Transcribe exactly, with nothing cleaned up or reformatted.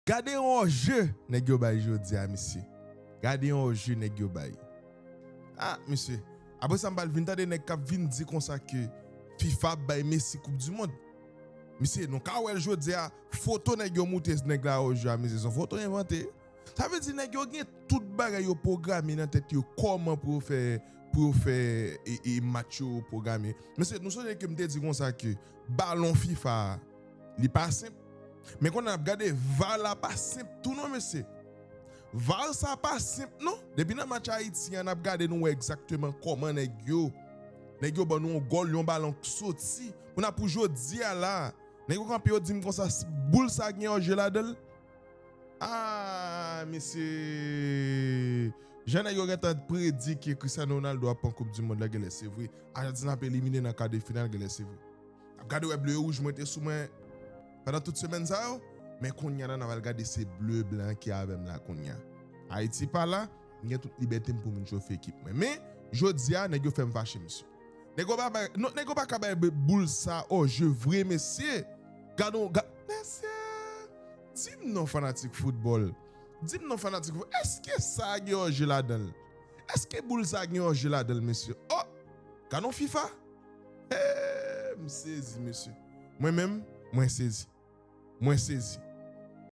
Gade yon òje nèg yo bay jodi a, mesye. Gade yon òje nèg yo bay. Ah, mesye. Apre sa, m pral vin tande nèg k ap vin di konsa ke fifa ap bay Messi koup di mond. Mesye, nou ka wè l jodi a, foto nèg yo moute nèg la òje a, mesye, se yon foto envante. Sa vle di nèg yo gen tout bagay yo pwograme nan tèt yo, kòman pou yo fè, pou yo fè e, e match yo pwograme. Mesye, nou sonje ke m te di konsa ke balon fifa a, li pa senp. Men kounye a n ap gade var la pa senp tou non, mesye. Var sa pa senp non. Depi nan match Ayiti an, n ap gade nou wè egzakteman kòman nèg yo, nèg yo ban nou yon gòl, yon balon k soti. Kounye a pou jodi a la, nèg yo kanpe yo di m konsa, boul sa gen òje ladan l. Ah, mesye. Jan nèg yo gentan predi ke Cristiano Ronaldo ap pran koup di mond la, genlè se vre. Ajantin ap elimine nan ka de final, genlè se vre. Ap gade wè ble e wouj mwen te sou mwen pandan tout semèn sa yo. Men kounye a la, n ap al gade se ble blan ki avè m la kounye a. Ayiti pa la, m gen tout libète m pou m vin chofe ekip mwen. Men, jodi a, nèg yo fè m fache, mesye. Nèg yo pa bay, non, nèg yo pa ka bay boul sa òje vre, mesye. Gade yon, ga, mesye. Di m non fanatik foutbòl. Di m non fanatik foutbòl. Èske sa gen òje ladan l? Èske boul sa gen òje ladan l, mesye? Oh! Gade yon fifa. Hey, m sezi, mesye. Mwen menm, mwen sezi. Mwen sezi.